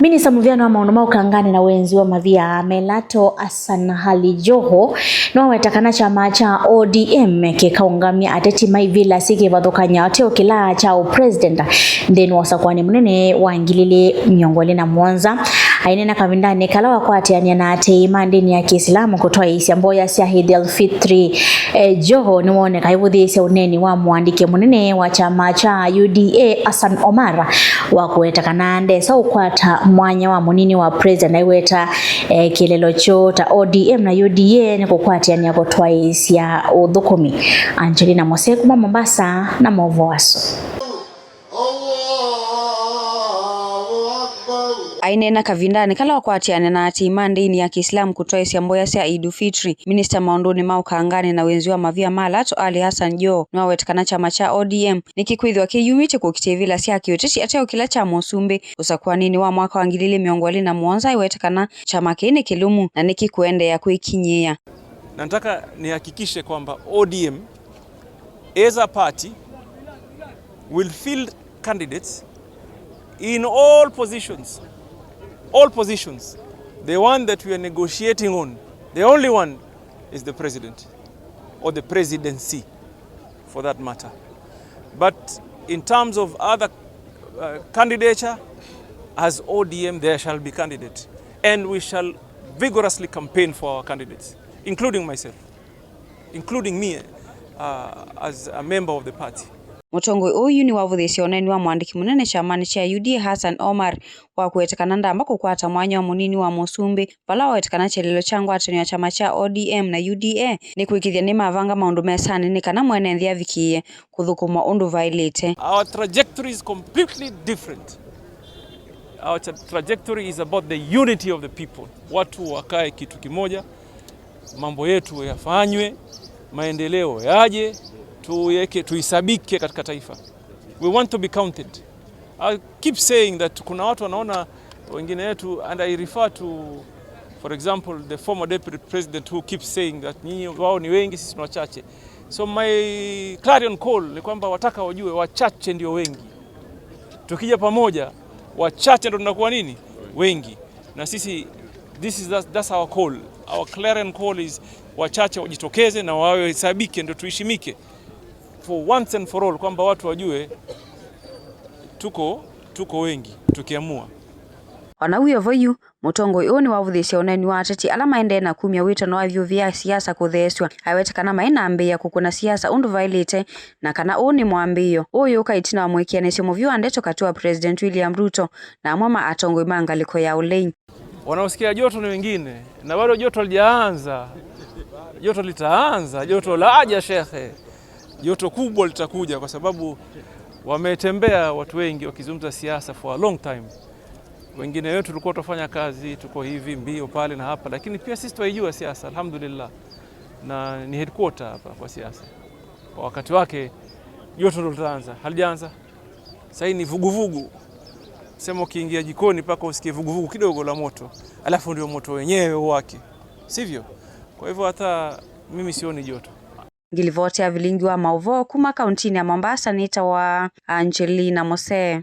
Minista muvyano wa maundu ma ukangani na wenzi wa mavia Melato Hassan Ali Joho niwawetakana chama cha ODM kikaungamia ateti maivila sikivathukanya ateo kila cha upresident nthini wa usakwani munene wa 2027. Ainena kavindani kala wakwatiania na atei ma ndini ya Kiislamu kutoa isya mboya sya Eid al-Fitri. Joho niwoneka ivuthiisya uneni wa mwandiki munene wa chama cha UDA Hassan Omar wa kuwetakana ndesa ukwata mwanya wa munini wa president aiweta kilelo cho ta ODM na UDA ni kukwatiania kutwaisya uthukumi. Angelina Mose kuma Mombasa na movoaso. Ainena kavindani kala wakwatiana na ati ma ndini ya Kiislamu kutoa mboya sya Idu Fitri. Minista maunduni ma ukangani na wenzi wa mavia Malato Ali Hassan Joho niwawetekana chama cha ODM nikikwithiwa kiyumite kukitia ivila sya kiuteti ateo kila cha musumbi usakwanini wa mwaka wa 2027 iwetekana chama kii kilumu na nikikuendeea kwikinyia. Nataka nihakikishe kwamba ODM as a party will field candidates in all positions. All positions. The one that we are negotiating on, the only one, is the president or the presidency for that matter. But in terms of other candidature, as ODM there shall be candidate, and we shall vigorously campaign for our candidates, including myself, including me as a member of the party. Mutongoi uyu ni wavuthisya uneni wa mwandiki munene chamani cha UDA Hassan Omar wa kuwetekana ndamba kukwata mwanya wa munini wa musumbi vala wawetekana chelelo cha ngwatanio ya chama cha ODM na UDA ni kuikithia ni mavanga maundu mesani ni kana mwene nthi avikie kuthukuma undu vailite. Our trajectory is completely different. Our trajectory is about the unity of the people. Watu wakae kitu kimoja, mambo yetu yafanywe, maendeleo yaje, tuweke tuisabike katika taifa. We want to be counted. I keep saying that kuna watu wanaona wengine wetu, and I refer to, for example, the former deputy president who keeps saying that nyinyi wao ni wengi, sisi ni wachache. So my clarion call ni kwamba wataka wajue wachache ndio wengi. Tukija pamoja wachache ndio tunakuwa nini? Wengi. Na sisi this is that's our call. Our clarion call is wachache wajitokeze na wahesabike ndio tuheshimike for once and for all, kwamba watu wajue tuko wengi tukiamua. Ona wiyo voyu mutongoi uu ni wavuthisya uneni wa ateti ala maendee na kumya witano wa vyu vya siasa kutheeswa aiwetekana mainambiia kukuna siasa undu vailite na kana uu ni mwambiio uyu uka itina wa mwikianisyo muvyu wa ndeto kati wa President William Ruto na amwe ma atongoi ma ngaliko ya ulei. Wanaosikia joto ni wengine na bado joto halijaanza. Joto litaanza, joto laja shekhe, joto kubwa litakuja, kwa sababu wametembea watu wengi wakizungumza siasa for a long time. Wengine wetu tulikuwa tufanya kazi, tuko hivi mbio pale na hapa, lakini pia sisi twaijua siasa alhamdulillah, na ni headquarter hapa kwa siasa. Kwa wakati wake joto ndo litaanza, halijaanza. Sasa ni vuguvugu, sema ukiingia jikoni mpaka usikie vuguvugu kidogo la moto, alafu ndio moto wenyewe wake, sivyo? Kwa hivyo hata mimi sioni joto. Ngilivotea vilingi wa mauvoo kuma kauntini ya Mombasa nita wa Angelina Mose.